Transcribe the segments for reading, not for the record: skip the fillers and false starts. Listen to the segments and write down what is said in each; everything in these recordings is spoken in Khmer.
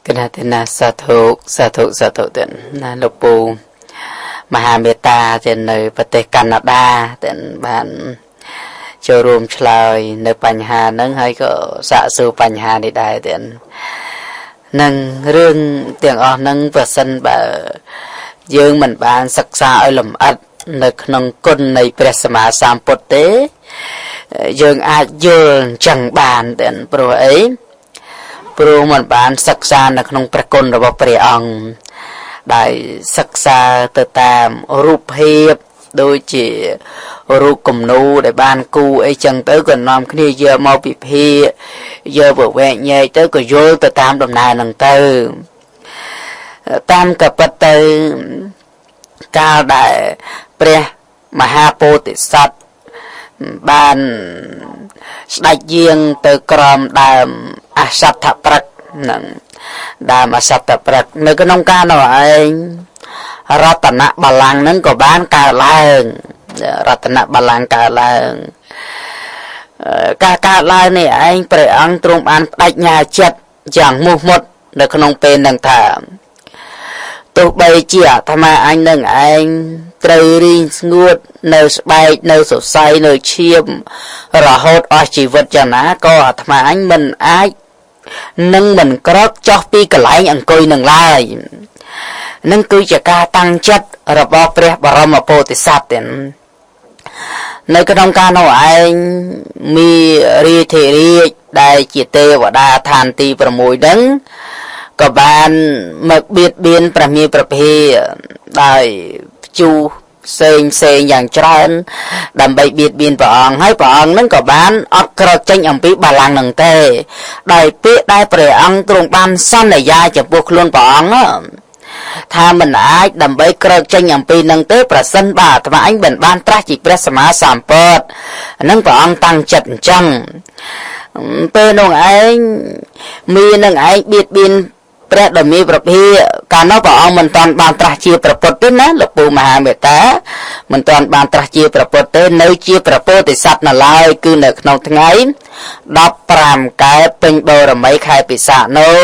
គណៈទេណាសាធុសាធុសាធុទេណាលោកពូមហាមេត្តាទេនៅប្រទេសកាណាដាទេបានចូលរួមឆ្លើយនៅបញ្ហាហ្នឹងហើយក៏សាកសួរបញ្ហានេះដែរទេនឹងរឿងទាំងអស់ហ្នឹងប្រសិនបើយើងមិនបានសិក្សាឲ្យលម្អិតនៅក្នុងគុណនៃព្រះសម្មាសម្ពុទ្ធទេយើងអាចយល់អញ្ចឹងបានទេព្រោះអីព្រោះមិនបានសិក្សានៅក្នុងព្រះគុណរបស់ព្រះអង្គដែលសិក្សាទៅតាមរូបភាពដូចជារូបគំនូដែលបានគូអីចឹងទៅក៏នាំគ្នាយកមកពិភាក្សាយកវែកញែកទៅក៏យល់ទៅតាមដំណើរហ្នឹងទៅតាមក៏ពិតទៅកាលដែលព្រះមហាពោធិសត្វបានស្ដេចយាងទៅក្រោមដើមអសត្ថព្រឹកនឹងដើមអសត្ថព្រឹកនៅក្នុងការនោះឯងរតនបល្ល័ង្កហ្នឹងក៏បានកើតឡើងរតនបល្ល័ង្កកើតឡើងការកើតឡើងនេះឯងព្រះអង្គទ្រង់បានបដិញ្ញាចិត្តយ៉ាងមោះមុតនៅក្នុងពេលហ្នឹងថាទោះបីជាអាត្មាអញនឹងឯងត្រូវរីងស្ងួតនៅស្បែកនៅសរសៃនៅឈាមរហូតអស់ជីវិតយ៉ាងណាក៏អាត្មាអញមិនអាចនឹងមិនក្រោកចុះពីកន្លែងអង្គុយនឹងឡើយនឹងគឺជាការតាំងចិត្តរបស់ព្រះបរមពោធិសត្វទាំងនៅក្នុងការនោះឯងមានរាធិរាជដែលជាទេវតាឋានទី6ហ្នឹងក៏បានមកបៀតបៀនព្រះមានព្រះភិដោយព្យុះផ្សេងផ្សេងយ៉ាងច្រើនដើម្បីបៀតបៀនព្រះអង្គហើយព្រះអង្គនឹងក៏បានអត់ក្រោកចេញអំពីបល្ល័ង្កនឹងទេដោយពាក្យដែលព្រះអង្គទ្រង់បានសន្យាចំពោះខ្លួនព្រះអង្គថាមិនអាចដើម្បីក្រោកចេញអំពីនឹងទេប្រសិនបើអាត្មាអញមិនបានត្រាស់ជាព្រះសម្មាសម្ពុទ្ធនឹងព្រះអង្គតាំងចិត្តអញ្ចឹងពេលនោះឯងមាននឹងឯងបៀតបៀនព្រះដ៏មានព្រះភិកាលនោះព្រះអង្គមិនទាន់បានត្រាស់ជាព្រះពុទ្ធទេណាលោកពូមហាមេត្តាមិនទាន់បានត្រាស់ជាព្រះពុទ្ធទេនៅជាព្រះពោធិសត្វនៅឡើយគឺនៅក្នុងថ្ងៃ15កែពេញបូរមីខែពិសាខនោះ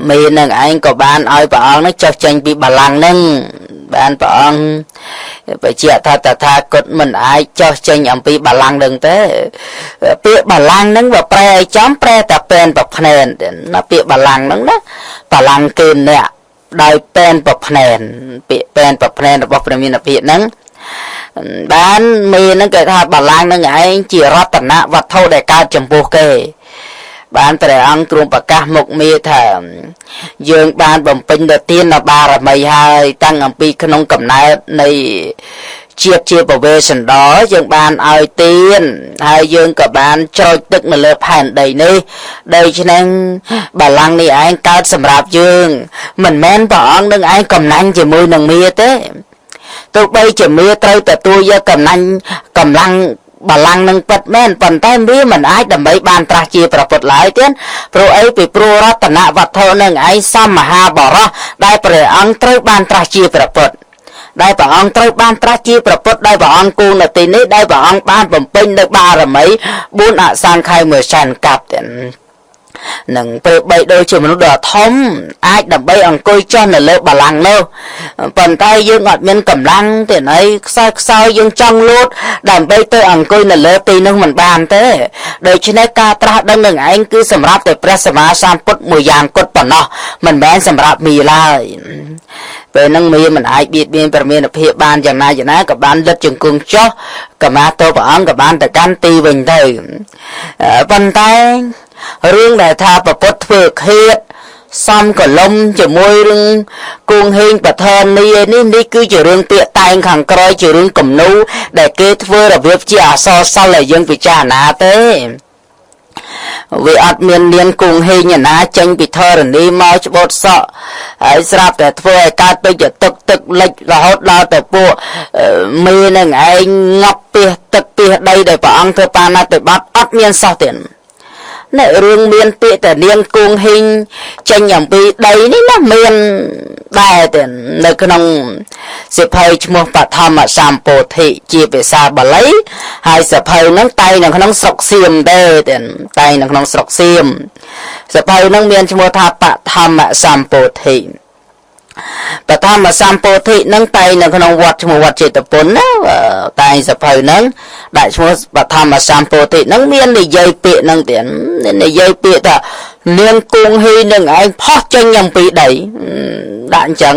មេនឹងឯងក៏បានឲ្យព្រះអង្គនឹងចុះចេញពីបល្ល័ង្កនឹងបានព្រះអង្គបញ្ជាក់ថាតថាគតមិនអាចចុះចេញអំពីបល្ល័ង្កនឹងទេពាក្យបល្ល័ង្កនឹងបើប្រែឲ្យចំប្រែតែពែនប្រភ្នែនណាពាក្យបល្ល័ង្កហ្នឹងណាបល្ល័ង្កគេអ្នកដោយពែនប្រភ្នែនពាក្យពែនប្រភ្នែនរបស់ព្រះមានភិហ្នឹងបានមេហ្នឹងគេថាបល្ល័ង្កនឹងឯងជារតនវត្ថុដែលកើតចំពោះគេបានព្រះអង្គទ្រង់ប្រកាសមុខមាថាយើងបានបំពេញទៅទានបារមីហើយតាំងអំពីក្នុងកំណើតនៃជាតិជាពវេសន្តរយើងបានឲ្យទានហើយយើងក៏បានច្រូចទឹកនៅលើផែនដីនេះដូច្នេះបល្ល័ង្កនេះឯងកើតសម្រាប់យើងមិនមែនព្រះអង្គនឹងឯងកំណាញ់ជាមួយនឹងមាទេទោះបីជាមាត្រូវទទួលយកកំណាញ់កម្លាំងបល្ល័ង្កនឹងពិតមែនប៉ុន្តែវាមិនអាចដើម្បីបានត្រាស់ជាព្រះពុទ្ធឡើយទេព្រោះអីពីព្រោះរតនវត្ថុនឹងឯងសមមហាបរោះដែលព្រះអង្គត្រូវបានត្រាស់ជាព្រះពុទ្ធដែលព្រះអង្គត្រូវបានត្រាស់ជាព្រះពុទ្ធដែលព្រះអង្គគូនៅទីនេះដែលព្រះអង្គបានបំពេញនៅបារមី4អសង្ខ័យ1សែនកាប់ទេនឹងពេលបីដូចជាមនុស្សដ៏ធំអាចដើម្បីអង្គុយចុះនៅលើបល្ល័ង្កនោះប៉ុន្តែយើងអត់មានកម្លាំងទេណីខ្សោយខ្សោយយើងចង់លោតដើម្បីទៅអង្គុយនៅលើទីនោះមិនបានទេដូច្នេះការត្រាស់ដឹងនឹងឯងគឺសម្រាប់តែព្រះសម្មាសម្ពុទ្ធមួយយ៉ាងគត់ប៉ុណ្ណោះមិនមែនសម្រាប់មីឡើយពេលហ្នឹងមីមិនអាចបៀតបៀនព្រះមានភាពបានយ៉ាងណាយ៉ាងណាក៏បានលិតជង្គង់ចុះក៏មកទៅព្រះអង្គក៏បានទៅកាន់ទីវិញទៅប៉ុន្តែរឿងដែលថាប្រពុតធ្វើឃាតសំកលុំជាមួយរឿងគួងហេងបឋមនេះនេះនេះគឺជារឿងពាក្យតែងខាងក្រោយជារឿងគំនូដែលគេធ្វើរបៀបជាអសរសិល្ប៍ឲ្យយើងពិចារណាទេវាអត់មាននាងគង់ហេងណាចេញពីធរណីមកច្បូតសក់ហើយស្រាប់តែធ្វើឲ្យកើតទៅជាទឹកទឹកលិចរហូតដល់ទៅពួកមេនឹងឯងងាប់ពីទឹកពីដីដែលព្រះអង្គធ្វើបាណាតិបត្តិអត់មានសោះទេ អ្នករឿងមានពាក្យតែនាងគង់ហ៊ីងចេញអំពីដីនេះណាមានដែរទេនៅក្នុងសិភៅឈ្មោះបឋមសម្ពោធិជាភាសាបាលីហើយសិភៅហ្នឹងតែងនៅក្នុងស្រុកសៀមទេតែងនៅក្នុងស្រុកសៀមសិភៅហ្នឹងមានឈ្មោះថាបឋមសម្ពោធិបឋមសម្ពោធិនឹងតែងនៅក្នុងវត្តឈ្មោះវត្តចេតពុនណាតែងសភៅហ្នឹងដាក់ឈ្មោះបឋមសម្ពោធិហ្នឹងមាននិយាយពាក្យហ្នឹងទៀតនិយាយពាក្យថានាងគង់ហ៊ីនឹងឯងផុសចេញអំពីដីដាក់អញ្ចឹង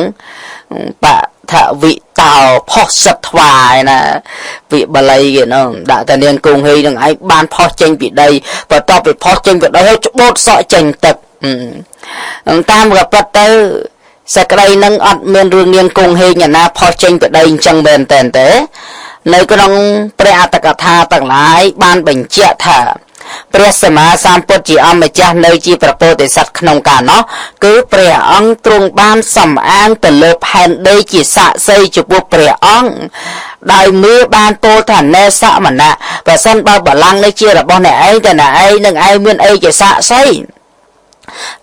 បថវិតោផុសសិតថ្វាយណាពាក្យបាលីគេនោះដាក់តែនាងគង់ហ៊ីនឹងឯងបានផុសចេញពីដីបន្ទាប់ពីផុសចេញពីដីហើយច្បូតសក់ចេញទឹកតាមកពិតទៅសេចក្តីនឹងអត់មានរឿងនាងគង់ហេងណាផុសចេញពីដីអញ្ចឹងមែនតែនទេនៅក្នុងព្រះអត្តកថាទាំងឡាយបានបញ្ជាក់ថាព្រះសម្មាសម្ពុទ្ធជាអម្ចាស់នៅជាព្រះពោធិសត្វក្នុងកាលនោះគឺព្រះអង្គទ្រង់បានសំអាងទៅលើផែនដីជាសាក្សីចំពោះព្រះអង្គដោយមេបានពោលថាណែសមណៈបើសិនបើបល្ល័ង្កនេះជារបស់អ្នកឯងតែអ្នកឯងនឹងឯងមានអីជាសាក្សី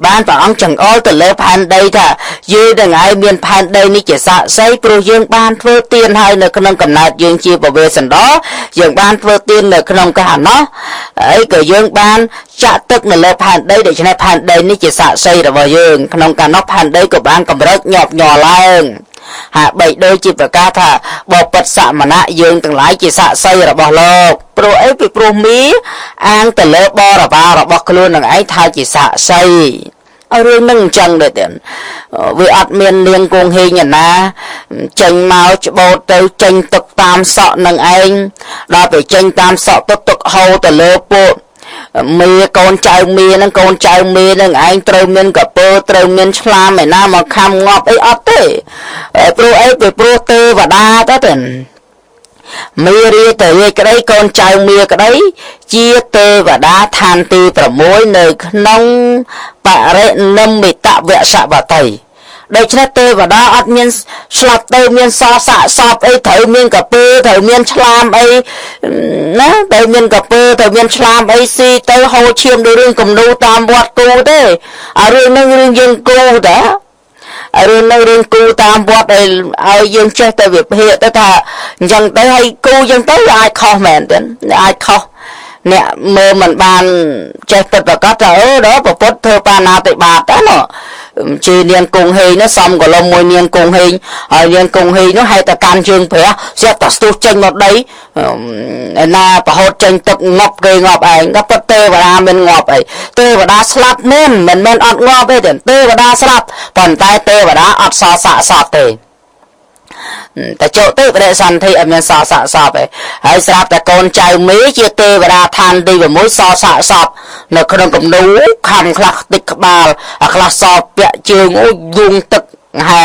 បានព្រះអង្គចង្អុលទៅលើផែនដីថាយើងទាំងឯងមានផែនដីនេះជាសាក្សីព្រោះយើងបានធ្វើទានហើយនៅក្នុងកំណើតយើងជាពវេសន្តរយើងបានធ្វើទាននៅក្នុងកាលនោះហើយក៏យើងបានចាក់ទឹកនៅលើផែនដីដូច្នេះផែនដីនេះជាសាក្សីរបស់យើងក្នុងកាលនោះផែនដីក៏បានកម្រើកញាប់ញ័រឡើងហាក់បីដូចជាប្រកាសថាបពិតសមណៈយើងទាំងឡាយជាសាក្សីរបស់លោកព្រោះអីពីព្រោះមីអាងទៅលើបរិវាររបស់ខ្លួននឹងឯងថាជាសាក្សីឲ្យរឿងនឹងអញ្ចឹងដែរទៀតវាអត់មាននាងគង់ហេងណាចេញមកច្បូតទៅចេញទឹកតាមសក់នឹងឯងដល់ទៅចេញតាមសក់ទៅទឹកហូរទៅលើពួកមេកូនចៅមេហ្នឹងកូនចៅមេហ្នឹងឯងត្រូវមានកពើត្រូវមានឆ្លាមឯណាមកខំងាប់អីអត់ទេព្រោះអីពីព្រោះទេវតាទៅមេរាទៅរាជក្តីកូនចៅមេក្តីជាទេវតាឋានទី6នៅក្នុងបរិនិម្មិតវសវតីដូច្នេះទេវតាអត់មានស្លាប់ទៅមានសសាកសពអីត្រូវមានកពើត្រូវមានឆ្លាមអីណាត្រូវមានកពើត្រូវមានឆ្លាមអីស៊ីទៅហូរឈាមដោយរឿងគំនូតាមវត្តគូទេអារឿងហ្នឹងរឿងយើងគូតារឿងនៅរឿងគូតាមវត្តឲ្យយើងចេះតែវិភាគទៅថាអញ្ចឹងទៅហើយគូអញ្ចឹងទៅអាចខុសមែនទេអាចខុសអ្នកមើលមិនបានចេះពិតប្រកបថាអូដល់ប្រពុតធ្វើបាណាតិបាតណានោះជានាងគង់ហេងនោះសំកលុំមួយនាងគង់ហេងហើយនាងគង់ហេងនោះហេតុតែកាន់ជើងព្រះស្រាប់តែស្ទុះចេញមកដីណាប្រហូតចេញទឹកងាប់គេងាប់ឯងក៏ពិតទេវតាមិនងាប់អីទេវតាស្លាប់មែនមិនមែនអត់ងាប់ទេទេវតាស្លាប់ប៉ុន្តែទេវតាអត់សសាកសពទេតែចុះទៅបដិសន្ធិអត់មានសសាកសពទេហើយស្រាប់តែកូនចៅមេជាទេវតាឋានទី6សសាកសពនៅក្នុងគំនូខំខ្លះតិចក្បាលខ្លះសពាក់ជើងអូយងទឹកហែ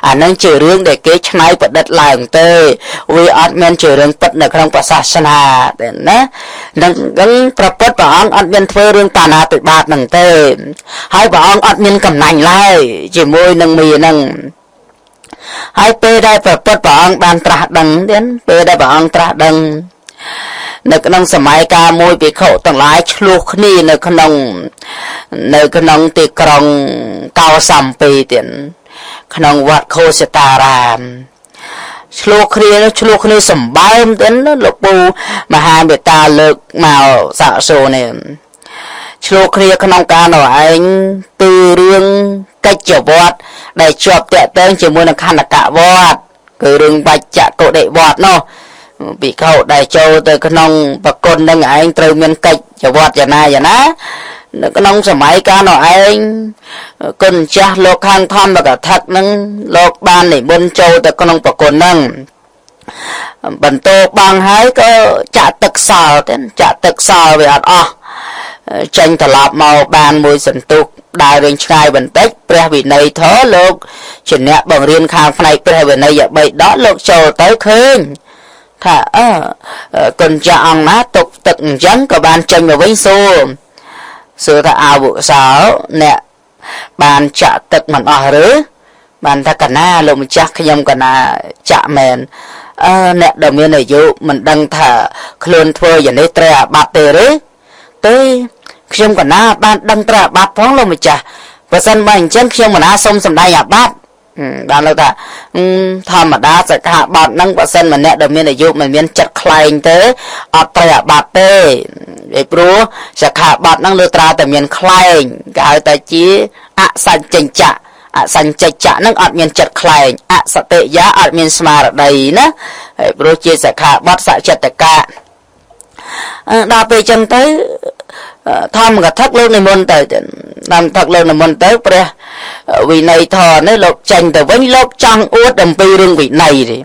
អានឹងជារឿងដែលគេច្នៃប្រឌិតឡើងទេវាអត់មានជារឿងពិតនៅក្នុងព្រះសាសនាទេណានឹងប្រពុតព្រះអង្គអត់មានធ្វើរឿងបាណាតិបាតនឹងទេហើយព្រះអង្គអត់មានកំណាញ់ឡើយជាមួយនឹងមីនឹងហើយពេលដែលព្រះពុទ្ធព្រះអង្គបានត្រាស់ដឹងទៀតពេលដែលព្រះអង្គត្រាស់ដឹងនៅក្នុងសម័យកាលមួយភិក្ខុទាំងឡាយឆ្លោះគ្នានៅក្នុងទីក្រុងកោសំពីទៀតក្នុងវត្តខោសតារាមឆ្លោះគ្នាសម្បើមទៀតលោកពូមហាមេត្តាលើកមកសាកសួរនេះឆ្លោះគ្នាក្នុងការនោះឯងគឺរឿងកិច្ចវត្តដែលជាប់តាក់ទងជាមួយនឹងខណ្ឌកវត្តគឺរឿងបច្ចកុដិវត្តនោះភិក្ខុដែលចូលទៅក្នុងប្រគុណនឹងឯងត្រូវមានកិច្ចវត្តយ៉ាងណាយ៉ាងណានៅក្នុងសម័យកាលនោះឯងគុណម្ចាស់លោកខាងធម្មកថានឹងលោកបាននិមន្តចូលទៅក្នុងប្រគុណនឹងបន្តបងហើយក៏ចាក់ទឹកសល់ទេចាក់ទឹកសល់វាអត់អស់ចេញត្រឡប់មកបានមួយសន្ទុះដើររឿងឆ្ងាយបន្តិចព្រះវិន័យធម៌លោកជាអ្នកបង្រៀនខាងផ្នែកព្រះវិន័យបីដកលោកចូលទៅឃើញថាអើគុណចាស់អង្គណាទុកទឹកអញ្ចឹងក៏បានចេញមកវិញសួរថាអាវុសោអ្នកបានចាក់ទឹកមិនអស់ឬបានថាកណាលោកម្ចាស់ខ្ញុំកណាចាក់មែនអើអ្នកដែលមានអាយុមិនដឹងថាខ្លួនធ្វើយ៉ាងនេះត្រូវអាបត្តិទេឬទេ ខ្ញុំកណាបានដឹងត្រូវអាបត្តិផងលោកម្ចាស់បើសិនបើអញ្ចឹងខ្ញុំកណាសូមសម្ដែងអាបត្តិបានលោកថាធម្មតាសិក្ខាបទហ្នឹងបើសិនម្នាក់ដែលមានអាយុមិនមានចិត្តខ្លែងទេអត់ត្រូវអាបត្តិទេពីព្រោះសិក្ខាបទហ្នឹងលើត្រាតែមានខ្លែងគេហៅតែជាអសញ្ចិញ្ចៈអសញ្ចិច្ចៈហ្នឹងអត់មានចិត្តខ្លែងអសតិយាអត់មានស្មារតីណាហើយព្រោះជាសិក្ខាបទសច្ចតកៈដល់ពេលចឹងទៅធម្មកថាលោកនិមន្តទៅធម្មកថាលោកនិមន្តទៅព្រះវិន័យធម៌នេះលោកចេញទៅវិញលោកចង់អួតអំពីរឿងវិន័យទេ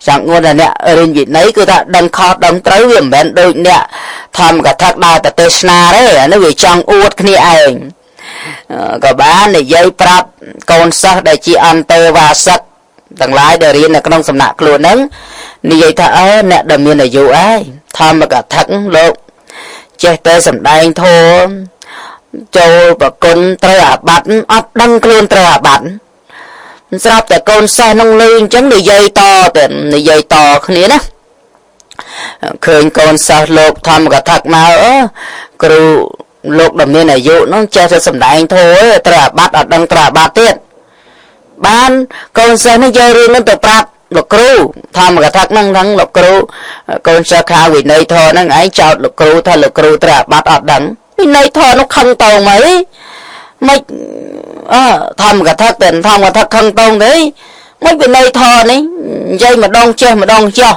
ចង់អួតថាអ្នករឿងវិន័យគឺថាដឹងខុសដឹងត្រូវវាមិនមែនដូចអ្នកធម្មកថាដើរតែទេសនាទេអានេះវាចង់អួតគ្នាឯងក៏បាននិយាយប្រាប់កូនសិស្សដែលជាអន្តេវាសិកទាំងឡាយដែលរៀននៅក្នុងសំណាក់ខ្លួនហ្នឹងនិយាយថាអើអ្នកដែលមានអាយុហើយធម្មកថាលោកចេះតែសម្ដែងធម៌ចូលប្រគុណត្រូវអាបត្តិអត់ដឹងខ្លួនត្រូវអាបត្តិស្រាប់តែកូនសិស្សនឹងលឺអញ្ចឹងនិយាយតទៅនិយាយតគ្នាណាឃើញកូនសិស្សលោកធម្មកថាមកគ្រូលោកដែលមានអាយុនោះចេះតែសម្ដែងធម៌ត្រូវអាបត្តិអត់ដឹងត្រូវអាបត្តិទៀតបានកូនសិស្សនេះយករឿងនឹងទៅប្រាប់លោកគ្រូធម្មកថាហ្នឹងហ្នឹងលោកគ្រូកូនសិស្សខាងវិន័យធម៌ហ្នឹងឯងចោទលោកគ្រូថាលោកគ្រូត្រូវអាបត្តិអត់ដឹងវិន័យធម៌នោះខឹងតោងមកមិនអើធម្មកថាតែធម្មកថាខឹងតោងទេមិនវិន័យធម៌នេះនិយាយម្ដងចេះម្ដងចោះ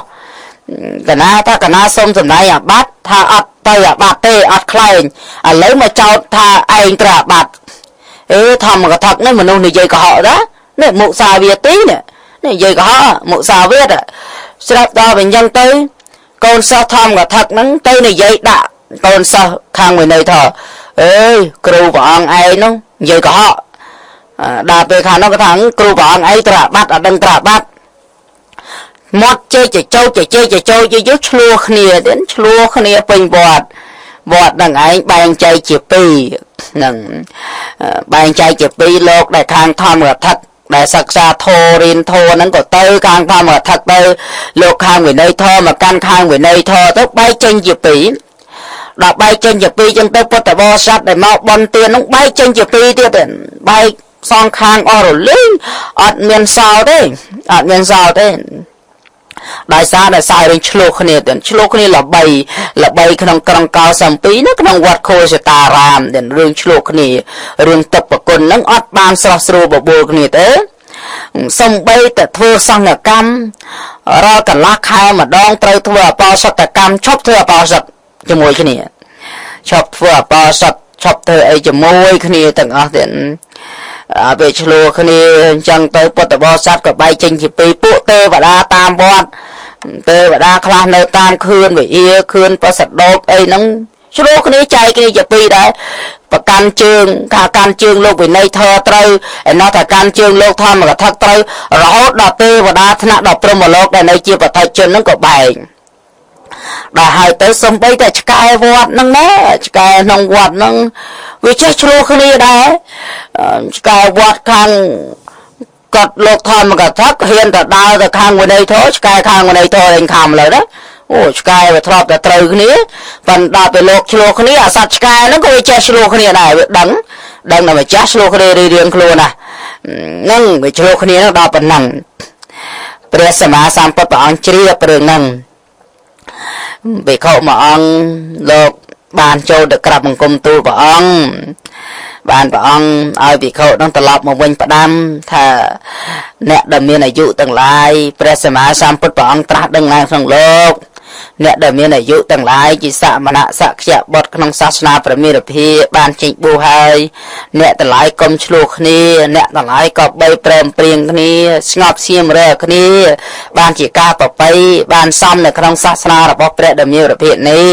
កណាថាកណាសុំសម្ដែងអាបត្តិថាអត់ទៅអាបត្តិទេអត់ខ្លែងឥឡូវមកចោទថាឯងត្រូវអាបត្តិអេធម្មកថានេះមនុស្សនិយាយកុហកណានេះមុសាវាទីនេះនិយាយកុហកមុសាវាទស្រាប់ដល់វិញអញ្ចឹងទៅកូនសិស្សធម្មកថាហ្នឹងទៅនិយាយដាក់កូនសិស្សខាងវិន័យធម៌អេគ្រូព្រះអង្គឯងនោះនិយាយកុហកដល់ពេលខាងនោះក៏ថាគ្រូព្រះអង្គឯងត្រូវអាបត្តិអត់ដឹងត្រូវអាបត្តិមាត់ជែកចចោចជែកចចោយយឆ្លោះគ្នាទៀតឆ្លោះគ្នាពេញវត្តវត្តនឹងឯងបែងចែកជាពីរនឹងបែងចែកជាពីរលោកដែលខាងធម្មកថាដែលសិក្សាធម៌រៀនធម៌ហ្នឹងក៏ទៅខាងធម្មកថាទៅលោកខាងវិន័យធម៌មកកាន់ខាងវិន័យធម៌ទៅបែកចេញជាពីរដល់បែកចេញជាពីរចឹងទៅពុទ្ធបរិស័ទដែលមកបន់ទានហ្នឹងបែកចេញជាពីរទៀតបែកសងខាងអស់រលីងអត់មានសល់ទេអត់មានសល់ទេដោយសាររឿងឆ្លោះគ្នាទៀតឆ្លោះគ្នាល្បីល្បីក្នុងក្រុងកោសំពីនៅក្នុងវត្តខោសតារាមទៀតរឿងឆ្លោះគ្នារឿងទឹកប្រគុណហ្នឹងអត់បានស្រស់ស្រួលបបួលគ្នាទេសំបីតែធ្វើសង្ឃកម្មរាល់កន្លះខែម្ដងត្រូវធ្វើអបោសតកម្មឈប់ធ្វើអបោសតជាមួយគ្នាឈប់ធ្វើអបោសតឈប់ធ្វើអីជាមួយគ្នាទាំងអស់ទៀតអើពេលឆ្លោះគ្នាអញ្ចឹងទៅពុទ្ធបរិស័ទក៏បែកចេញជាពីរពួកទេវតាតាមវត្តទេវតាខ្លះនៅតាមខឿនវិហារខឿនប្រសដោកអីហ្នឹងឆ្លោះគ្នាចែកគ្នាជាពីរដែរប្រកាន់ជើងថាកាន់ជើងលោកវិន័យធម៌ត្រូវឯណោះថាកាន់ជើងលោកធម្មកថាត្រូវរហូតដល់ទេវតាថ្នាក់ដល់ព្រហ្មលោកដែលនៅជាបឋិជនហ្នឹងក៏បែកដល់ហើយទៅសំបីតែឆ្កែវត្តហ្នឹងណាឆ្កែក្នុងវត្តហ្នឹងវាចេះឆ្លោះគ្នាដែរឆ្កែវត្តខាងគាត់លោកធម្មកថាហ៊ានទៅដើរទៅខាងវិន័យធម៌ឆ្កែខាងវិន័យធម៌ឯងខំលើណាអូឆ្កែវាធ្លាប់តែត្រូវគ្នាប៉ុន្តែដល់ពេលលោកឆ្លោះគ្នាអាសត្វឆ្កែហ្នឹងក៏វាចេះឆ្លោះគ្នាដែរវាដឹងថាម្ចាស់ឆ្លោះគ្នារៀងៗខ្លួនណាហ្នឹងវាឆ្លោះគ្នាដល់ប៉ុណ្ណឹងព្រះសម្មាសម្ពុទ្ធព្រះអង្គជ្រាបរឿងហ្នឹងភិក្ខុមួយអង្គលោកបានចូលទៅក្រាបបង្គំទូលព្រះអង្គបានព្រះអង្គឲ្យភិក្ខុនឹងត្រឡប់មកវិញផ្ដាំថាអ្នកដែលមានអាយុទាំងឡាយព្រះសម្មាសម្ពុទ្ធព្រះអង្គត្រាស់ដឹងឡើងក្នុងលោកអ្នកដែលមានអាយុទាំងឡាយជាសមណៈសក្យបុត្រក្នុងសាសនាព្រះមេរភាបានចេញបួសហើយអ្នកទាំងឡាយកុំឆ្លោះគ្នាអ្នកទាំងឡាយក៏បីព្រមព្រៀងគ្នាស្ងប់ស្ងៀមរើគ្នាបានជាការប្រពៃបានសមនៅក្នុងសាសនារបស់ព្រះដ៏មានព្រះភិក្ខនេះ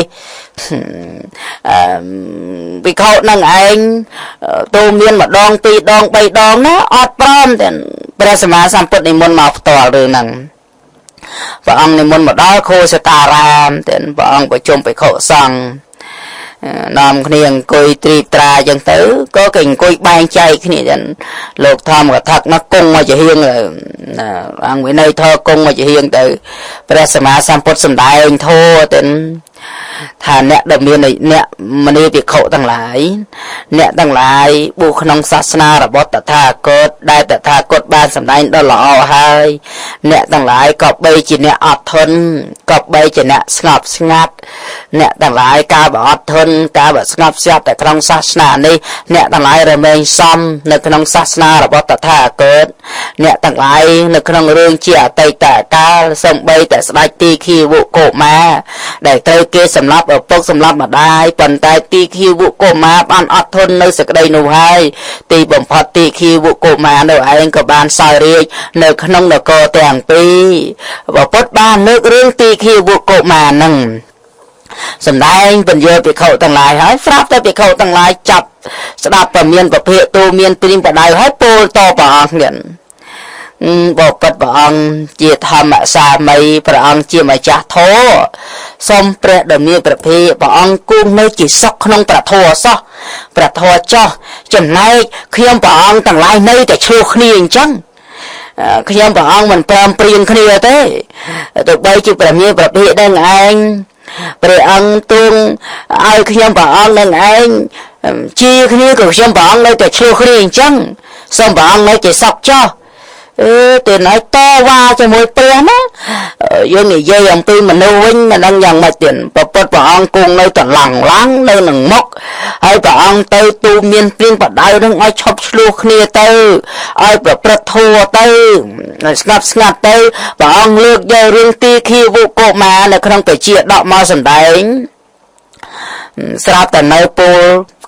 ភិក្ខុនឹងឯងទូមានម្ដងពីរដងបីដងណាអត់ព្រមទេព្រះសម្មាសម្ពុទ្ធនិមន្តមកផ្ទាល់រឿងហ្នឹងព្រះអង្គនិមន្តមកដល់ខោសតារាមទាំងព្រះអង្គប្រជុំភិក្ខុសង្ឃនាំគ្នាអង្គុយទ្រីបត្រាអញ្ចឹងទៅក៏គេអង្គុយបែងចែកគ្នាទាំងលោកធម្មកថានោះគង់មកជាហៀងណាអង្គវិន័យធម៌គង់មកជាហៀងទៅព្រះសម្មាសម្ពុទ្ធសម្ដែងធម៌ទាំង ថាអ្នកដែលមានអ្នកមនីភិក្ខុទាំងឡាយ អ្នកទាំងឡាយបួសក្នុងសាសនារបស់តថាគត ដែលតថាគតបានសម្ដែងដ៏ល្អហើយ អ្នកទាំងឡាយក៏បីជាអ្នកអត់ធន់ ក៏បីជាអ្នកស្ងប់ស្ងាត់។ អ្នកទាំងឡាយការបើអត់ធន់ ការបើស្ងប់ស្ងាត់តែក្នុងសាសនានេះ អ្នកទាំងឡាយរមែងសមនៅក្នុងសាសនារបស់តថាគត។ អ្នកទាំងឡាយនៅក្នុងរឿងជាអតីតកាល សំបីតែស្ដេចទីឃីវកុមារដែលត្រូវគេសម្លាប់ឪពុកសម្លាប់ម្ដាយ ប៉ុន្តែទីឃីវកុមារបានអត់ធន់នៅសេចក្តីនោះ ហើយទីបំផុតទីឃីវកុមារនៅឯងក៏បានសោយរាជនៅក្នុងនគរទាំងពីរ។ បពុតបានលើករឿងទីឃីវកុមារនឹងសម្ដែងបញ្យល់ភិក្ខុទាំងឡាយ ហើយស្រាប់តែភិក្ខុទាំងឡាយចាប់ស្ដាប់ ប្រមានពភាកទូមានព្រីមបដៅ ហើយពោលតព្រះអង្គទៀត បបិទ្ធព្រះអង្គជាធម្មសាមី ព្រះអង្គជាម្ចាស់ធម៌ សូមព្រះដ៏មានព្រះភិព្រះអង្គគង់នៅជាសុខក្នុងព្រះធម៌សោះ ព្រះធម៌ចោះ ចំណែកខ្ញុំព្រះអង្គទាំងឡាយនៅតែឆ្លោះគ្នាអញ្ចឹង ខ្ញុំព្រះអង្គមិនព្រមព្រៀងគ្នាទេ។ ទោះបីជាព្រះមានព្រះភិនឹងឯង ព្រះអង្គទ្រង់ឲ្យខ្ញុំព្រះអង្គនឹងឯងជាគ្នា ក៏ខ្ញុំព្រះអង្គនៅតែឆ្លោះគ្នាអញ្ចឹង សូមព្រះអង្គនៅជាសុខចោះ។ អឺទៅណៃតវ៉ាជាមួយព្រះណា យើងនិយាយអំពីមនុស្សវិញមិនដឹងយ៉ាងម៉េចទៀត។ ពពុទ្ធព្រះអង្គគង់នៅតឡងឡើងនៅនឹងមុខ ហើយព្រះអង្គទៅទូមានព្រៀងបដៅនឹងឲ្យឈប់ឆ្លោះគ្នាទៅ ឲ្យប្រព្រឹត្តធម៌ទៅ ឲ្យស្ងប់ស្ងាត់ទៅ។ ព្រះអង្គលើកយករឿងទីឃីវកុមារនៅក្នុងពជាដកមកសម្ដែង ស្រាប់តែនៅពល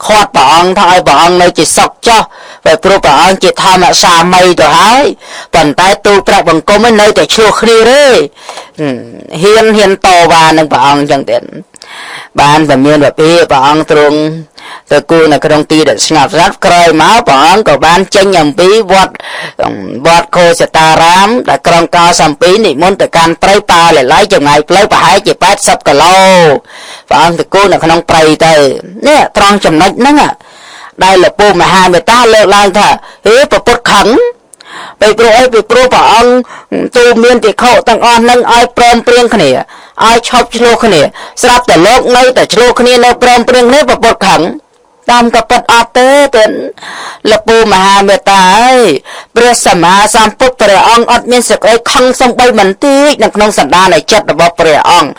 ខាត់ព្រះអង្គថាឲ្យព្រះអង្គនៅជាសុខចោះ ព្រោះព្រះអង្គជាធម្មសាមីទៅហើយ ប៉ុន្តែទូព្រះបង្គំនៅតែឆ្លោះគ្នាទេ ហ៊ានហ៊ានតវ៉ានឹងព្រះអង្គអញ្ចឹងទៀត។ បានតែមានពភាព្រះអង្គទ្រង់ទៅគូនៅក្នុងទីដែលស្ងប់ស្ងាត់។ ក្រោយមកព្រះអង្គក៏បានចេញអំពីវត្ត វត្តខោសតារាមដែលក្រុងកោសំពី និមន្តទៅកាន់ព្រៃប៉ាលលៃ ចម្ងាយផ្លូវប្រហែលជា80គីឡូ ព្រះអង្គទៅគូនៅក្នុងព្រៃទៅ។ នេះត្រង់ចំណុចហ្នឹងដែលលពូមហាមេតាលើកឡើងថា ហេ ពពុទ្ធខឹង ពីព្រោះអី? ពីព្រោះព្រះអង្គទូមានតិខុទាំងអស់នឹងឲ្យព្រមព្រៀងគ្នា ឲ្យឈប់ឆ្លោះគ្នា ស្រាប់តែលោកនៅតែឆ្លោះគ្នា នៅព្រមព្រៀងគ្នា ពពុទ្ធខឹង។ តាមក៏ពិតអត់ទេទេលពូមហាមេតា អើយ ព្រះសម្មាសម្ពុទ្ធព្រះអង្គអត់មានសេចក្តីខឹងសំបីបន្តិចនៅក្នុងសន្តាននៃចិត្តរបស់ព្រះអង្គ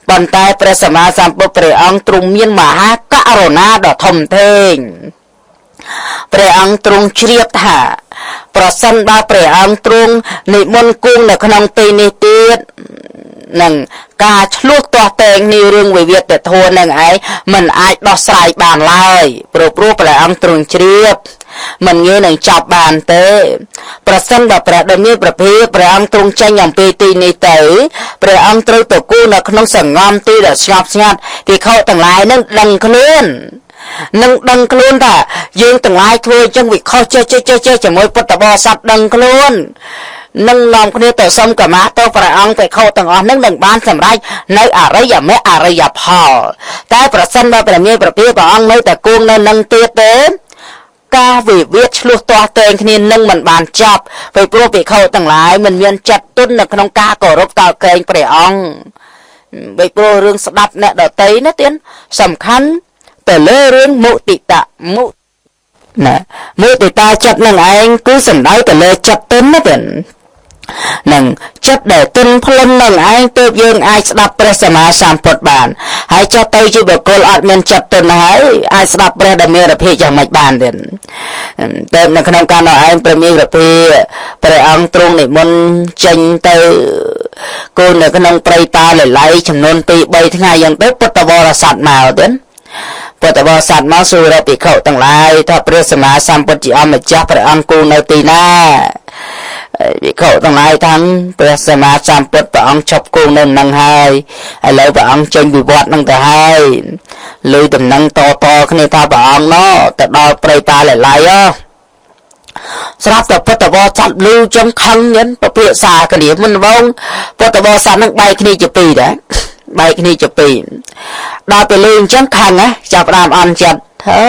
ប៉ុន្តែព្រះសម្មាសម្ពុទ្ធព្រះអង្គទ្រង់មានមហាករុណាដ៏ធំធេង។ ព្រះអង្គទ្រង់ជ្រាបថា ប្រសិនបើព្រះអង្គទ្រង់និមន្តគង់នៅក្នុងទីនេះទៀត នឹងការឆ្លោះទាស់តែងនេះ រឿងវិវាទធัวនឹងឯងមិនអាចដោះស្រាយបានឡើយ ព្រោះព្រះអង្គទ្រង់ជ្រាបមិនងាយនឹងចាប់បានទេ។ ប្រសិនបើព្រះដ៏មានព្រះភិព្រះអង្គទ្រង់ចេញអំពីទីនេះទៅ ព្រះអង្គត្រូវទៅគូនៅក្នុងសង្ងំទីដែលស្ងប់ស្ងាត់ ភិក្ខុទាំងឡាយនឹងដឹងខ្លួន នឹងដឹងខ្លួនថាយើងទាំងឡាយធ្វើអញ្ចឹងវាខុស ចេះចេះចេះចេះជាមួយពុទ្ធបរិស័ទ ដឹងខ្លួននឹងនាំគ្នាទៅសុំកម្មាទៅព្រះអង្គ ភិក្ខុទាំងអស់នឹងនឹងបានសម្រេចនៅអរិយមគ្គអរិយផល។ តែប្រសិនបើព្រះមានព្រះភិព្រះអង្គនៅតែគង់នៅនឹងទៀតទេ ការវិវាទឆ្លោះទាស់ទែងគ្នានឹងមិនបានចប់ ពីព្រោះភិក្ខុទាំងឡាយមិនមានចិត្តទុននៅក្នុងការគោរពកោតក្រែងព្រះអង្គ ពីព្រោះរឿងស្ដាប់អ្នកដតីណាទៀតសំខាន់ទៅលើរឿងមុទិតៈមុណា មុទិតាចិត្តនឹងឯងគឺសំដៅទៅលើចិត្តទុនណាទៀត នឹងចិត្តដែលទន់ភ្លន់នឹងឯង ទើបយើងអាចស្ដាប់ព្រះសម្មាសម្ពុទ្ធបាន ហើយចុះទៅជាបុគ្គលអត់មានចិត្តទន់ហើយ អាចស្ដាប់ព្រះដែលមានរភិយ៉ាងម៉េចបានទៀត? តែនៅក្នុងការនោះឯង ព្រះមានរភិព្រះអង្គទ្រង់និមន្តចេញទៅគូនៅក្នុងព្រៃតាលលៃចំនួន2 3ថ្ងៃយ៉ាងទៅ ពុទ្ធបរិស័ទមកទៀត ពុទ្ធបរិស័ទមកសួរភិក្ខុទាំងឡាយថា ព្រះសម្មាសម្ពុទ្ធជាអម្ចាស់ព្រះអង្គគូនៅទីណា? ភិក្ខុទាំងឡាយថា ព្រះសម្មាសម្ពុទ្ធព្រះអង្គឈប់គង់នៅនឹងហើយ ឥឡូវព្រះអង្គចេញវិវត្តនឹងទៅហើយ លើតំណឹងតតគ្នាថាព្រះអង្គណទៅដល់ព្រៃតាលលៃហ៎។ ស្រាប់តែពុទ្ធបរិស័ទលឺចឹងខឹងញិន ពភាសាគ្នាមិនវង ពុទ្ធបរិស័ទនឹងបែកគ្នាជាពីរដែរ បែកគ្នាជាពីរ ដល់ទៅលឺអញ្ចឹងខឹងណា ចាប់ផ្ដើមអន់ចិត្ត ធ្វើ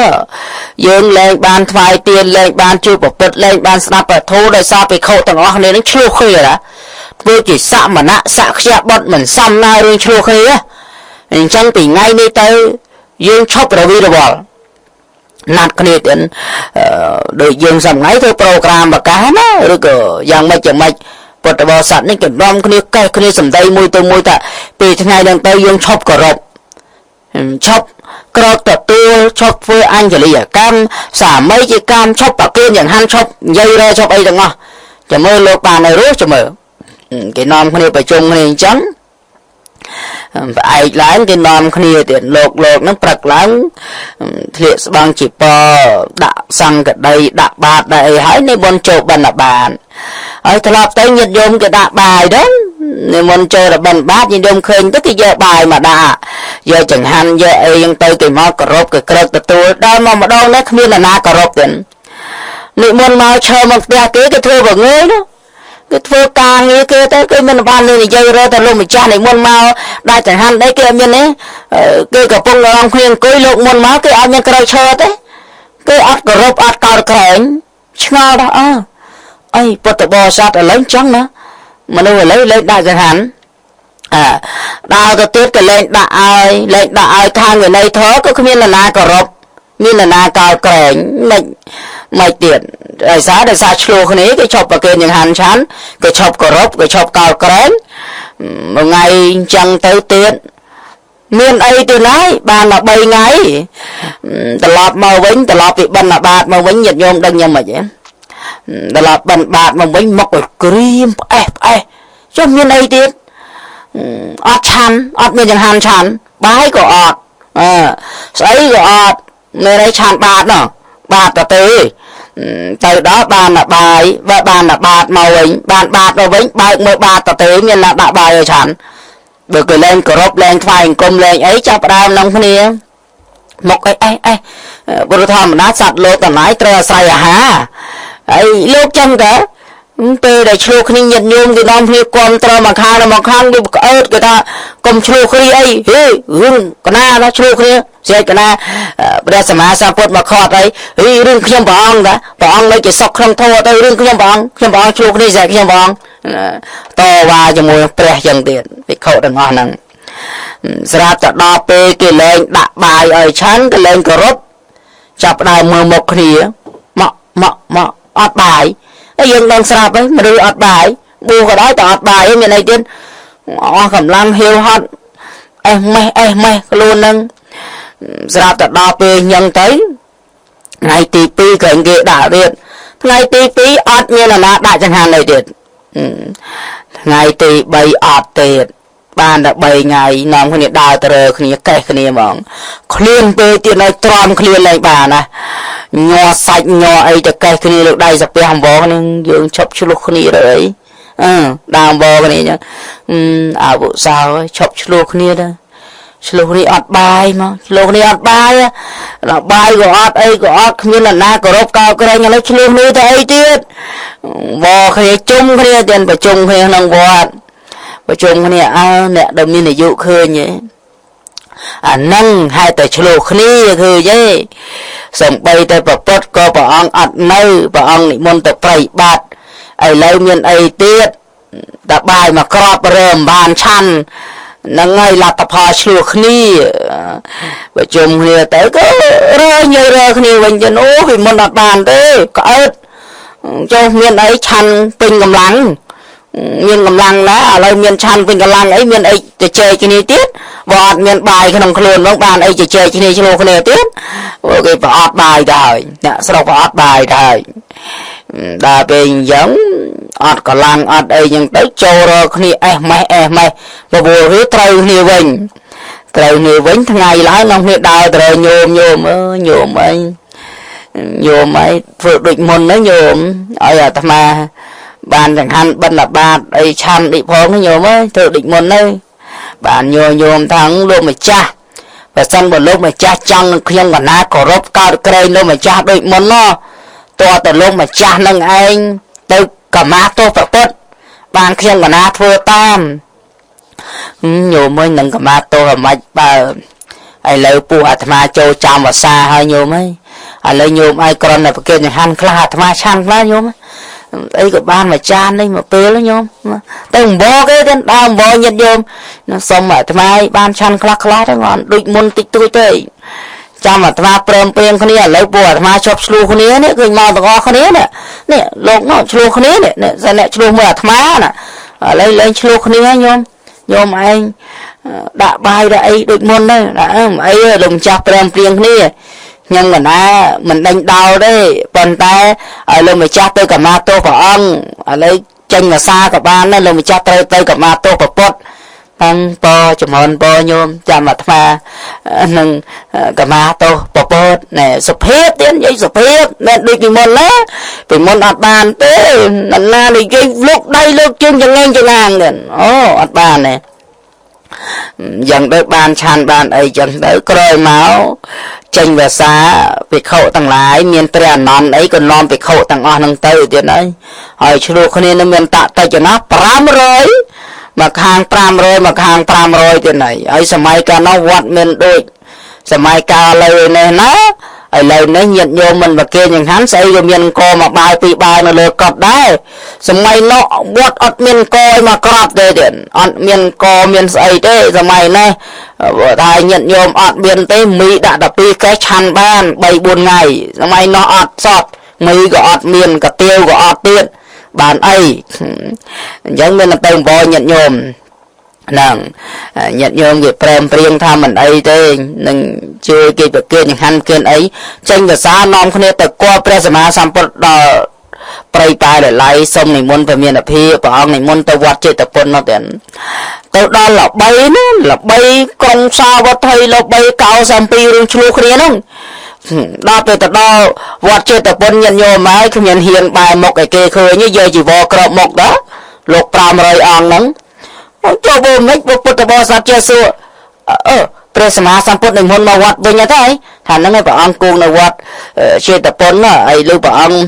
យើងលែងបានថ្វាយទាន លែងបានជួយប្រពុត លែងបានស្ដាប់ពធ ដោយសារភិក្ខុទាំងអស់គ្នានឹងឆ្លោះគ្នាណា ធ្វើជាសមណៈសក្យបុត្រមិនសមណារឿងឆ្លោះគ្នា។ អញ្ចឹងពីថ្ងៃនេះទៅយើងឈប់រវីរវល់ណាត់គ្នាទៀតដូចយើងសប្ងៃធ្វើប្រូក្រាមប្រកាសណាឬក៏យ៉ាងម៉េចយ៉ាងម៉េចពុទ្ធបរិស័ទនេះគេនាំគ្នាកេះគ្នាសម្ដីមួយទៅមួយថាពេលថ្ងៃហ្នឹងទៅយើងឈប់គោរពឈប់ក្រោកទទួលឈប់ធ្វើអញ្ជលីកម្មសាមីជាកម្មឈប់ប្រគិនយ៉ាងហាន់ឈប់និយាយរឈប់អីទាំងអស់ចាំមើលលោកបាននៅរស់ចាំមើលគេនាំគ្នាប្រជុំគ្នាអញ្ចឹងផ្អែកឡើងគេនាំគ្នាទៀតលោកលោកនឹងព្រឹកឡើងធ្លាក់ស្បង់ជីពដាក់សង្កដីដាក់បាតដាក់អីហើយនិមន្តចូលបិណ្ឌបាតហើយត្រឡប់ទៅញាតិញោមគេដាក់បាយដែរនិមន្តចូលទៅបិណ្ឌបាតញាតិញោមឃើញទៅគេយកបាយមកដាក់យកចង្ហាន់យកអីយ៉ាងទៅគេមកគោរពគេក្រឹកទទួលដល់មកម្ដងនេះគ្មាននរណាគោរពទេនិមន្តមកឈរមកផ្ទះគេគេធ្វើបើងើយណាគេធ្វើការងារគេទៅគេមិនបាននិយាយរកតែលោកម្ចាស់និមន្តមកដាក់ចង្ហាន់អីគេអត់មានទេគេកំពុងរងគ្នាអង្គុយលោកមុនមកគេអត់មានក្រោយឈរទេគេអត់គោរពអត់កោតក្រែងឆ្ងល់ដល់អើអីពុទ្ធបរិស័ទឥឡូវចឹងណាមនុស្សឥឡូវលែងដាក់ចង្ហាន់អើដើរទៅទៀតក៏លែងដាក់ឲ្យលែងដាក់ឲ្យខាងវិន័យធម៌ក៏គ្មាននរណាគោរពមាននរណាកោតក្រែងមិនមិនទៀតដោយសារឆ្លោះគ្នាគេឈប់ប្រគេនចង្ហាន់ឆាន់គេឈប់គោរពគេឈប់កោតក្រែងមួយថ្ងៃអញ្ចឹងទៅទៀតមានអីទៀតហើយបានដល់3ថ្ងៃត្រឡប់មកវិញត្រឡប់ពីបិណ្ឌបាតមកវិញញាតិញោមដឹងយ៉ាងម៉េចទេត្រឡប់បិណ្ឌបាតមកវិញមកឲ្យក្រៀមផ្អេះផ្អេះចុះមានអីទៀតអត់ឆាន់អត់មានចង្ហាន់ឆាន់បាយក៏អត់អើស្អីក៏អត់មានអីឆាន់បាតណោះបាតទៅទេទៅដល់បានតែបាយបើបានតែបាតមកវិញបានបាតមកវិញបើកមើលបាតទៅទេមានណាដាក់បាយឲ្យឆាន់បើគេលែងគោរពលែងថ្វាយអង្គមលែងអីចាប់ដើមនឹងគ្នាមកអីអេអេព្រោះធម្មតាសត្វលោកតម្លៃត្រូវអាស្រ័យអាហារហើយលោកចឹងតើពេលដែលឆ្លោះគ្នាញាតិញោមគេនាំគ្នាគាំត្រមកខាងមកខាងវាក្អើតគេថាកុំឆ្លោះគ្នាអីហេរឿងកណាណាឆ្លោះគ្នាស្រែកកណាព្រះសម្មាសម្ពុទ្ធមកខត់អីហេរឿងខ្ញុំព្រះអង្គតាព្រះអង្គនៅជាសុខក្នុងធម៌ទៅរឿងខ្ញុំព្រះអង្គខ្ញុំព្រះអង្គឆ្លោះគ្នាស្រែកខ្ញុំព្រះអង្គតវ៉ាជាមួយព្រះចឹងទៀតភិក្ខុទាំងអស់ហ្នឹងស្រាប់តែដល់ពេលគេលែងដាក់បាយឲ្យឆាន់គេលែងគោរពចាប់ដើមមើលមុខគ្នាមកមកមកអត់បាយហើយយើងដឹងស្រាប់ហើយមនុស្សអត់បាយបួសក៏ដោយតែអត់បាយមានអីទៀតអស់កម្លាំងហៀវហត់អេះម៉េះអេះម៉េះខ្លួននឹងស្រាប់តែដល់ពេលញឹងទៅថ្ងៃទី2ក៏គេដាក់ទៀតថ្ងៃទី2អត់មាននរណាដាក់ចង្ហាន់អីទៀតថ្ងៃទី3អត់ទៀតបានតែ3ថ្ងៃនាំគ្នាដើរទៅរើគ្នាកេះគ្នាហ្មងឃ្លានពេលទៀតនៅទ្រាំឃ្លានលែងបានណាញ័រសាច់ញ័រអីទៅកេះគ្នាលើកដៃសាពះអំវហ្នឹងយើងឈប់ឆ្លោះគ្នាទៅអីអឺដើមវគ្នាអញ្ចឹងអវុសោឈប់ឆ្លោះគ្នាទៅឆ្លោះគ្នាអត់បាយមកឆ្លោះគ្នាអត់បាយដល់បាយក៏អត់អីក៏អត់គ្មាននរណាគោរពកោតក្រែងឥឡូវឆ្លោះគ្នាទៅអីទៀតវគ្នាជុំគ្នាទៀតប្រជុំគ្នាក្នុងវត្តប្រជុំគ្នាអើអ្នកដែលមានអាយុឃើញទេអានឹងហេតុតែឆ្លោះគ្នាឃើញទេសំបីតែប្រពុតក៏ព្រះអង្គអត់នៅព្រះអង្គនិមន្តទៅប្រៃបាត់ឥឡូវមានអីទៀតតែបាយមកក្របរើមបានឆាន់ហ្នឹងហើយលទ្ធផលឆ្លោះគ្នាប្រជុំគ្នាទៅក៏រើញើរើគ្នាវិញទៅអូពីមុនអត់បានទេក្អើតចុះមានអីឆាន់ពេញកម្លាំងមានកម្លាំងណាឥឡូវមានឆាន់ពេញកម្លាំងអីមានអីជជែកគ្នាទៀតបើអត់មានបាយក្នុងខ្លួននោះបានអីជជែកគ្នាឆ្លោះគ្នាទៀតគេប្រអត់បាយទៅហើយអ្នកស្រុកប្រអត់បាយទៅហើយដល់ពេលអញ្ចឹងអត់កម្លាំងអត់អីអញ្ចឹងទៅចូលរកគ្នាអេះម៉េះអេះម៉េះបបួលវាត្រូវគ្នាវិញត្រូវគ្នាវិញថ្ងៃឡើងនាំគ្នាដើរទៅញោមញោមអើញោមអីញោមអីធ្វើដូចមុនហ្នឹងញោមឲ្យអាត្មាបានចង្ហាន់បិណ្ឌបាតអីឆាន់ដូចផងញោមអើយធ្វើដូចមុនហ្នឹងបានញោមថាលោកម្ចាស់បើសិនបើលោកម្ចាស់ចង់នឹងខ្ញុំកណាគោរពកោតក្រែងលោកម្ចាស់ដូចមុនណោះតើតើលោកម្ចាស់នឹងឯងទៅកម្មាទោសប្រពុតបានខ្ញុំកណាធ្វើតាមញោមអើយនឹងកម្មាទោសអាម៉េចបើឥឡូវពោះអាត្មាចូលចាំវស្សាហើយញោមអើយឥឡូវញោមឲ្យក្រន់តែប្រគេនចង្ហាន់ខ្លះអាត្មាឆាន់ខ្លះញោម អីក៏បានមួយចាននេះមកពេលញោមទៅអង្វរគេទៅដើរអង្វរញាតិញោមសុំអាត្មាបានឆាន់ខ្លះខ្លះទៅគាត់ដូចមុនតិចតួចទេចាំអាត្មាព្រមព្រៀងគ្នាឥឡូវពួកអាត្មាជប់ឆ្លោះគ្នានេះឃើញមកទាំងអស់គ្នានេះនេះលោកនោះឆ្លោះគ្នានេះនេះអ្នកឆ្លោះមួយអាត្មាណាឥឡូវលែងឆ្លោះគ្នាញោមញោមឯងដាក់បាយដាក់អីដូចមុនទៅដាក់អីលោកម្ចាស់ព្រមព្រៀងគ្នាខ្ញុំកណាមិនដេញដោលទេប៉ុន្តែឲ្យលោកម្ចាស់ទៅកម្មាទោសព្រះអង្គឥឡូវចេញភាសាក៏បានដែរលោកម្ចាស់ត្រូវទៅកម្មាទោសព្រះពុទ្ធតាំងពចំហនពញោមចាំអាត្មានឹងកម្មាទោសព្រះពុទ្ធណែសុភាពទៀតនិយាយសុភាពមិនដូចពីមុនណាពីមុនអត់បានទេណានិយាយលើកដៃលើកជើងចងេងចងាងទៀតអូអត់បានទេយ៉ាងទៅបានឆានបានអីចឹងទៅក្រោយមកចេញភាសាភិក្ខុទាំងឡាយមានព្រះអនន្តអីក៏នាំភិក្ខុទាំងអស់នឹងទៅទៀតហើយហើយឆ្លោះគ្នានឹងមានតតិចណា500មកខាង500មកខាង500ទៀតហើយហើយសម័យកាលនោះវត្តមានដូចសម័យកាលឥឡូវនេះណាឥឡូវនេះញាតិញោមមិនប្រគេនចង្ហាន់ស្អីក៏មានកមកបាយពីរបាយនៅលើកត់ដែរសម័យនោះវត្តអត់មានកឲ្យមកក្របទេទៀតអត់មានកមានស្អីទេសម័យនេះថាញាតិញោមអត់មានទេមីដាក់តែពីរកេះឆាន់បាន3 4ថ្ងៃសម័យនោះអត់សតមីក៏អត់មានកទៀវក៏អត់ទៀតបានអីអញ្ចឹងមានតែអង្វរញាតិញោមហ្នឹងញាតិញោមគេព្រមព្រៀងថាមិនអីទេនឹងជួយគេប្រគេនចង្ហាន់គេអីចេញភាសានាំគ្នាទៅគាល់ព្រះសម្មាសម្ពុទ្ធដល់ព្រៃប៉ែលឡៃសុំនិមន្តព្រះមានភិព្រះអង្គនិមន្តទៅវត្តចេតពុននោះទៀតទៅដល់ល្បីណាល្បីក្រុងសាវត្ថីល្បី92រឿងឆ្លោះគ្នាហ្នឹងដល់ពេលទៅដល់វត្តចេតពុនញាតិញោមហើយគ្មានហ៊ានបែរមុខឲ្យគេឃើញយកជីវរក្របមុខដល់លោក500អង្គហ្នឹងចូលបូមិចពុទ្ធបរិស័ទជាសួរអឺព្រះសម្មាសម្ពុទ្ធនិមន្តមកវត្តវិញទៅហើយថាហ្នឹងឯងព្រះអង្គគង់នៅវត្តចេតពុនហើយលើព្រះអង្គ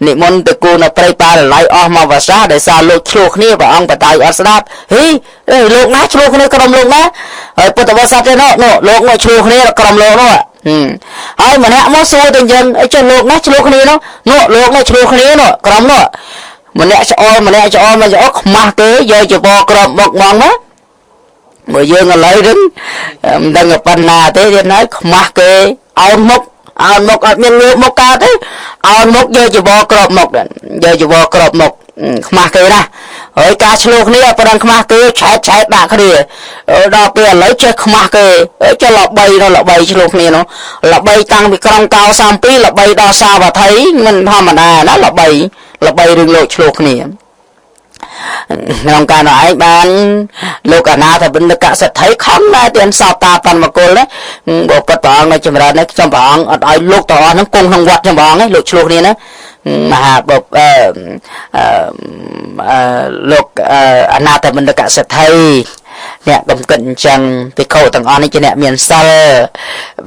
និមន្តទៅគូនៅព្រៃប៉ាលឡៃអស់មកវសាដោយសារលោកឆ្លោះគ្នាព្រះអង្គបដៅអត់ស្ដាប់ហីលោកណាឆ្លោះគ្នាក្រុមលោកណាហើយពុទ្ធបរិស័ទទេនោះលោកនោះឆ្លោះគ្នាក្រុមលោកនោះហើយម្នាក់មកសួរទៅយើងអីចុះលោកណាឆ្លោះគ្នានោះនោះលោកនោះឆ្លោះគ្នានោះក្រុមនោះម្នាក់ឆ្អល់ម្នាក់ឆ្អល់មកឆ្អល់ខ្មាស់គេយកចបក្របមកហ្មងណាបើយើងឥឡូវហ្នឹងមិនដឹងប៉ុណ្ណាទេទៀតហើយខ្មាស់គេអោនមុខអោនមុខអត់មានងើបមុខកើតទេអោនមុខយកចបក្របមុខយកចបក្របមុខខ្មាស់គេណាហើយការឆ្លោះគ្នាប៉ុណ្ណឹងខ្មាស់គេឆែតឆែតដាក់គ្នាដល់ពេលឥឡូវចេះខ្មាស់គេចេះល្បីនោះល្បីឆ្លោះគ្នានោះល្បីតាំងពីក្រុងកោ32ល្បីដល់សាវត្ថីមិនធម្មតាណាល្បីល្បីរឿងលោកឆ្លោះគ្នាក្នុងការនោះឯងបានលោកអនាថបណ្ឌិតកសិទ្ធិខំដែរទៀតសោតាបណ្ឌមង្គលណាបើពិតព្រះអង្គនៅចម្រើននេះខ្ញុំព្រះអង្គអត់ឲ្យលោកទាំងអស់ហ្នឹងគង់ក្នុងវត្តខ្ញុំព្រះអង្គឯងលោកឆ្លោះគ្នាណាមហាបុព្វលោកអនាថបណ្ឌិតកសិទ្ធិអ្នកកំកិតអញ្ចឹងភិក្ខុទាំងអស់នេះជាអ្នកមានសិល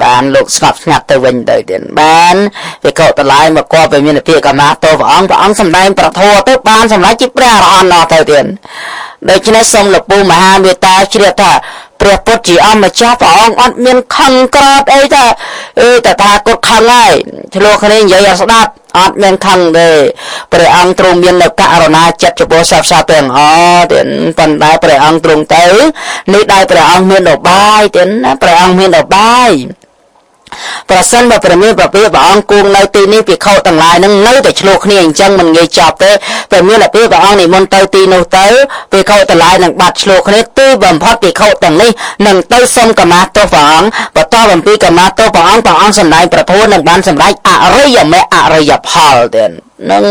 បានលោកស្ងប់ស្ងាត់ទៅវិញទៅទៀតបានភិក្ខុទាំងឡាយមកគាប់ឲ្យមានភិកម្មាទោព្រះអង្គព្រះអង្គសម្ដែងប្រធមទៅបានសម្រេចជាព្រះអរហន្តដល់ទៅទៀតដូច្នេះសូមលោកពូមហាមេត្តាជ្រាបថាព្រះពុទ្ធជាអម្ចាស់ព្រះអង្គអត់មានខឹងក្រោធអីថាអឺតថាគតខឹងហើយឆ្លោះគ្នានិយាយអត់ស្ដាប់អត់មានខឹងទេព្រះអង្គទ្រង់មាននៅករុណាចិត្តចំពោះសត្វសត្វទាំងអស់ទៀតប៉ុន្តែព្រះអង្គទ្រង់ទៅនេះដែលព្រះអង្គមានឧបាយទៀតណាព្រះអង្គមានឧបាយប្រសិនបើព្រះមានព្រះភិព្រះអង្គគង់នៅទីនេះភិក្ខុទាំងឡាយនឹងនៅតែឆ្លោះគ្នាអញ្ចឹងមិនងាយចប់ទេព្រះមានព្រះភិព្រះអង្គនិមន្តទៅទីនោះទៅភិក្ខុទាំងឡាយនឹងបាត់ឆ្លោះគ្នាទីបំផុតភិក្ខុទាំងនេះនឹងទៅសុំកម្មាទោសព្រះអង្គបន្តអំពីកម្មាទោសព្រះអង្គព្រះអង្គសម្ដែងព្រះធម៌នឹងបានសម្រេចអរិយមគ្គអរិយផលទៀតនឹង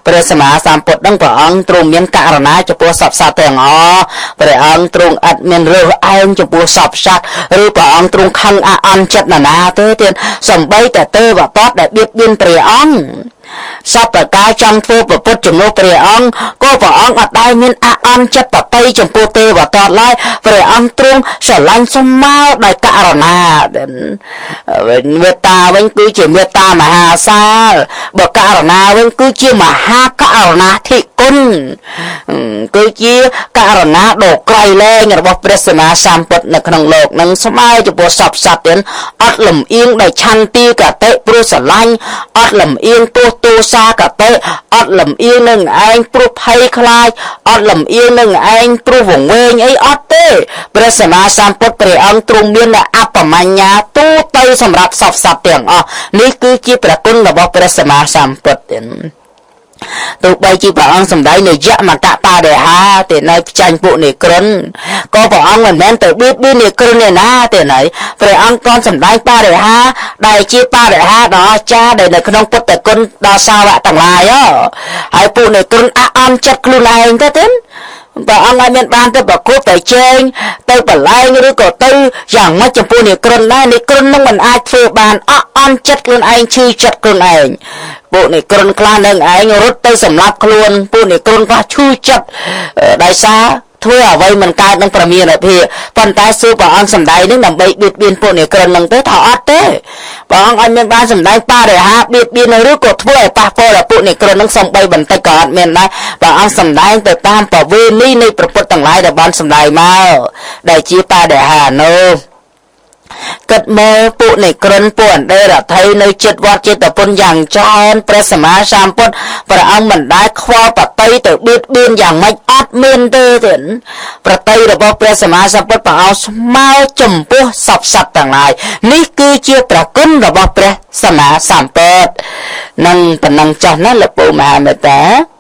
ព្រះសម្មាសម្ពុទ្ធនឹងព្រះអង្គទ្រង់មានករណាចំពោះសព្វសត្វទាំងអស់ព្រះអង្គទ្រង់ឥតមានរើសអើងចំពោះសព្វសត្វឬព្រះអង្គទ្រង់ខឹងអអន់ចិត្តណានាទេទៀតសំបីតែទេវទត្តដែលបៀតបៀនព្រះអង្គសពកាចង់ធ្វើប្រពុតជំនួសព្រះអង្គក៏ព្រះអង្គអត់ដែលមានអអន់ចិត្តបតីចំពោះទេវទត្តឡើយព្រះអង្គទ្រង់ស្រឡាញ់ស្មើដោយករណាមេត្តាវិញគឺជាមេត្តាមហាសាលបើករណាវិញគឺជាមហាករណាធិគុណគឺជាករណាដ៏ក្រៃលែងរបស់ព្រះសម្មាសម្ពុទ្ធនៅក្នុងលោកនឹងស្មើចំពោះសព្វសត្វទៀតអត់លំអៀងដោយឆន្ទាកតិព្រោះស្រឡាញ់អត់លំអៀងទោសទោសាកតិអត់ ត់លំអៀងនឹងឯងព្រោះភ័យខ្លាច អត់លំអៀងនឹងឯងព្រោះវង្វេងអី អត់ទេ។ ព្រះសម្មាសម្ពុទ្ធព្រះអង្គទ្រង់មានអបមញ្ញាទូទៅសម្រាប់សព្វសត្វទាំងអស់។ នេះគឺជាព្រះគុណរបស់ព្រះសម្មាសម្ពុទ្ធ។ ទោះបីជាព្រះអង្គសម្ដែងនៅយមតបរិហាទេ នៅផ្ចាញ់ពួកនិក្រន ក៏ព្រះអង្គមិនមែនទៅបៀតបៀននិក្រនឯណាទេណៃ។ ព្រះអង្គក៏សម្ដែងបរិហាដែលជាបរិហាដ៏អស្ចារ្យ ដែលនៅក្នុងពុទ្ធគុណដល់សាវកទាំងឡាយ ហើយពួកនិក្រនអអន់ចិត្តខ្លួនឯងទៅទេ។ ព្រះអង្គឲ្យមានបានទៅប្រគប់ទៅជែងទៅបលែង ឬក៏ទៅយ៉ាងម៉េចចំពោះនិក្រនដែរ និក្រននឹងមិនអាចធ្វើបាន អអន់ចិត្តខ្លួនឯង ឈឺចិត្តខ្លួនឯង។ ពួកនិក្រនខ្លះនឹងឯងរត់ទៅសម្លាប់ខ្លួន ពួកនិក្រនខ្លះឈឺចិត្តដោយសារធ្វើអ្វីមិនកើតនឹងប្រមានភិ ប៉ុន្តែសួរព្រះអង្គសម្ដែងនឹងដើម្បីបៀតបៀនពួកនិក្រននឹងទេ? ថាអត់ទេ ព្រះអង្គឲ្យមានបានសម្ដែងបរិហាបៀតបៀន ឬក៏ធ្វើឲ្យប៉ះពាល់ដល់ពួកនិក្រននឹងសំបីបន្តិចក៏អត់មានដែរ។ ព្រះអង្គសម្ដែងទៅតាមប្រវេណីនៃព្រះពុទ្ធទាំងឡាយដែលបានសម្ដែងមក ដែលជាបរិហានោះ។ គិតមើលពួកនិក្រន ពួកអន្តេរដ្ឋីនៅចិត្តវត្តចេតពុនយ៉ាងច្រើន ព្រះសម្មាសម្ពុទ្ធព្រះអង្គមិនដែលខ្វល់បតីទៅបៀតបៀនយ៉ាងម៉េច អត់មានទេ។ ទៀតប្រតិរបស់ព្រះសម្មាសម្ពុទ្ធព្រះអង្គស្មើចំពោះសព្វសត្វទាំងឡាយ នេះគឺជាព្រះគុណរបស់ព្រះសម្មាសម្ពុទ្ធ។ នឹងប៉ុណ្ណឹងចោះណាលោកពូមហាមេត្តា។